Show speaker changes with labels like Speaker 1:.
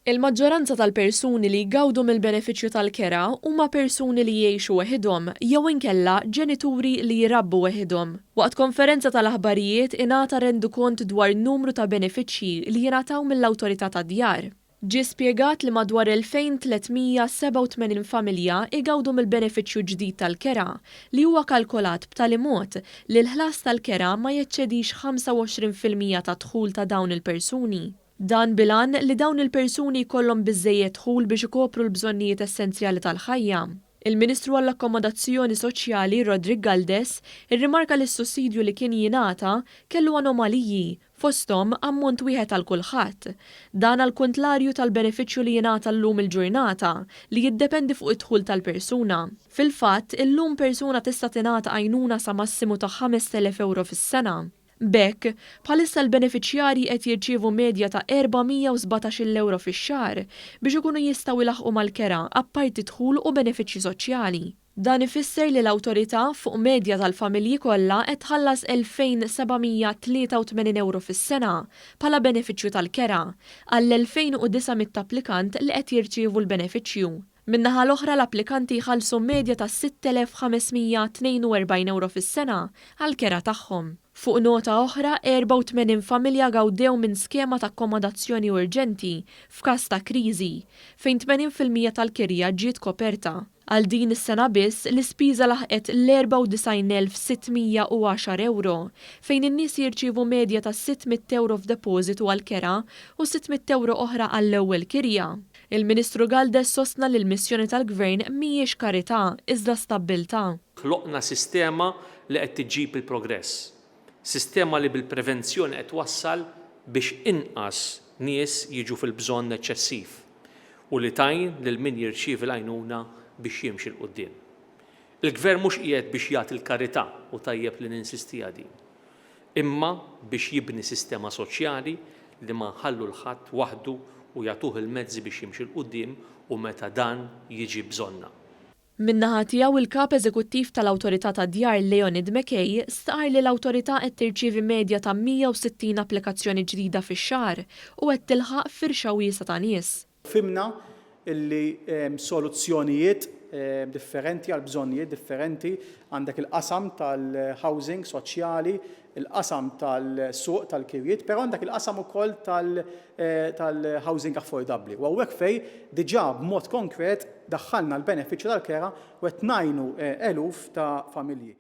Speaker 1: Il-maġġoranza tal-persuni li jgawdu mill-benefiċċju tal-kera huma persuni li jgħixu weħidhom jew inkella ġenituri li jrabbu weħidhom. Waqt konferenza tal-aħbarijiet ingħata rendikont dwar numru ta' benefiċċji li jingħataw mill-Awtorità tad-Djar. Ġie spjegat li madwar 2,387 familja jgawdu mill-benefiċċju ġdid tal-kera li huwa kalkolat b'tali mod li l-ħlas tal-kera ma jeċċedix 25% tad-dħul ta' dawn il-persuni. Dan bil-għan li dawn il-persuni jkollhom biżżejjed dħul biex ikopru l-bżonnijiet essenzjali tal-ħajja. Il-Ministru għall-Akkomodazzjoni Soċjali, Roderick Galdes, irrimarka li s-sussidju li kien jingħata kellu anomaliji, fosthom ammont wieħed għal kulħadd. Dan għall-kuntlarju tal-benefiċċju li jingħata llum il-ġurnata, li jiddependi fuq id-dħul tal-persuna. Fil-fatt, illum persuna tista' tingħata għajnuna sa massimu ta' 5,000 ewro fis-sena. B'hekk, bħalissa l-benefiċjarji qed jirċievu medja ta' 417-il ewro fix-xahar biex ikunu jistgħu jlaħħqu mal-kera apparti dħul u benefiċċji soċjali. Dan ifisser li l-Awtorità, fuq medja tal-familji kollha, qed tħallas 2,783 ewro fis-sena bħala benefiċċju tal-kera għall-2,900 applikant li qed jirċievu l-benefiċċju. Min-naħa l-oħra l-applikanti jħallsu medja ta' 6,542 ewro fis-sena għall-kera tagħhom. Fuq nota oħra, 84 familja gawdew minn skema ta' akkomodazzjoni urġenti f'każ ta' kriżi, fejn 80% tal-kirja ġiet koperta. Għal din is-sena biss, l-ispiża laħqet l-94,610 ewro, fejn in-nies jirċievu medja ta' 600 ewro f'depożitu għall-kera u 600 ewro oħra għall-ewwel kirja. Il-Ministru Galdes sostna li l-missjoni tal-Gvern mhijiex karità, iżda stabbiltà.
Speaker 2: Ħloqna sistema li qed iġġib il-progress. Sistema li bil-prevenzjoni qed twassal biex inqas nies jiġu fil-bżonn eċċessiv u li tgħin lil min jirċievi l-għajnuna biex jimxi 'l quddiem. Il-Gvern mhux qiegħed biex jagħti l-karità u tajjeb li ninsistiha din. Imma biex jibni sistema soċjali li ma nħallu 'l ħadd waħdu u jagħtuh il-mezzi biex jimxi 'l quddiem u meta dan jiġi bżonnha.
Speaker 1: Min-naħa tiegħu il-Kap Eżekuttiv tal-Awtorità tad-Djar Leonid McKay stqarr li l-Awtorità qed tirċievi medja ta' 160 applikazzjoni ġdida fix-xahar u qed tilħaq firxa wiesgħa ta' nies.
Speaker 3: Fhimna li hemm soluzzjonijiet differenti għal bżonnijiet differenti. Għandek il-qasam tal-housing soċjali, il-qasam tal-suq tal-kirjiet, però għandek il-qasam ukoll tal-housing affordabbli. U hawnhekk fejn diġà b'mod konkret daħħalna l-benefiċċju tal-kera u qed ngħinu eluf ta' familji.